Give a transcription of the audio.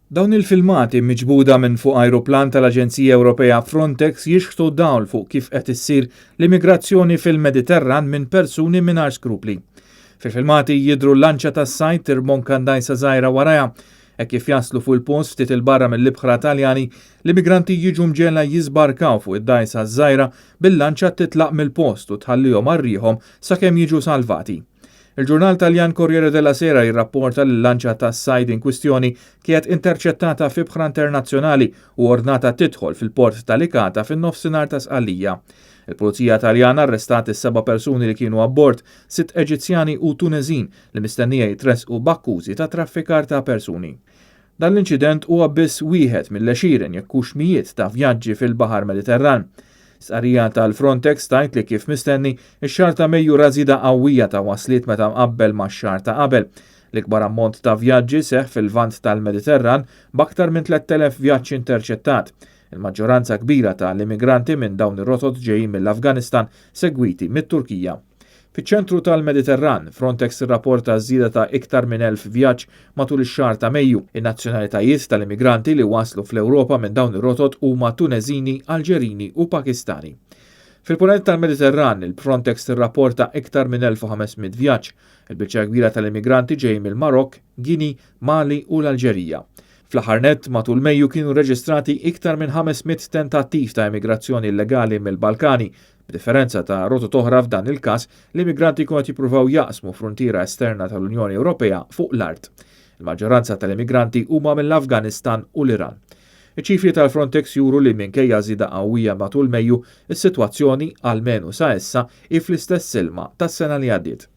Dawn il-filmati miġbuda minn fuq ajruplan tal-Aġenzija Ewropea Frontex jixħtu dawl fuq kif qed issir l-immigrazzjoni fil-Mediterran minn persuni mingħajr skrupli. Fil-filmati jidhru lanċa tas-sajd tirmonka dgħajsa żgħira warajha. Hekk kif jaslu fuq il-post ftit 'il barra mill-ibħra Taljani, l-immigranti jiġu mġegħla jiżbarkaw fuq id-dgħajsa ż-żgħira bil-lanċa titlaq mill-post u tħallihom għal riħhom sakemm jiġu salvati. Il-ġurnal Taljan Corriere della Sera jirrapporta li l-lanċa tas-sajd in kwistjoni kienet interċettata f'ibħra internazzjonali u ordnata tidħol fil-port ta' Licata fin-nofsinhar ta' Sqallija. Il-Pulizija Taljana arrestat is-seba' persuni li kienu abbord, sitt Eġizzjani u Tuneżin li mistennija jitressqu b'akkużi ta' traffikar ta' persuni. Dan l-inċident huwa biss wieħed mill-għexieren jekk hux mijiet ta' vjaġġi fil-Baħar Mediterran. Stqarrija tal-Frontex tgħid li kif mistenni, ix-xahar ta' Mejju ra żieda qawwija ta' wasliet meta mqabbel max-xahar ta' qabel. L-ikbar ammont ta' vjaġġi seħħ fil-Lvant tal-Mediterran b'aktar minn 3,000 vjaġġ interċettat. Il-maġġoranza kbira ta' l-immigranti minn dawn ir-rotot ġejjin mill-Afganistan segwiti mit-Turkija. Fiċ-ċentru tal-Mediterran, Frontex irrapporta żieda ta' iktar minn 1,000 vjaġġ matul ix-xahar ta' Mejju. In-nazzjonalitajiet tal-immigranti li waslu fl-Ewropa minn dawn ir-rotot huma Tuneżini, Alġerini u Pakistani. Fil-punent tal-Mediterran, il-Frontex tirrapporta iktar minn 1,500 vjaġġ. Il-biċċa kbira tal-immigranti ġejjin mill-Marokk, Guinea, Mali u l-Alġerija. Fl-aħħar nett, matul Mejju kienu reġistrati iktar minn 500 tentattiv ta' immigrazzjoni illegali mill-Balkani. B'differenza ta' rotot oħra f'dan il-każ, l-immigranti jkunu qed jippruvaw jaqsmu fruntiera esterna tal-Unjoni Ewropea fuq l-art. Il-maġġoranza tal-immigranti huma mill-Afganistan u l-Iran. Iċ-ċifri tal-Frontex juru li minkejja żieda qawwija matul Mejju, is-sitwazzjoni, almenu sa issa, hi fl-istess ilma tas-sena li għaddiet.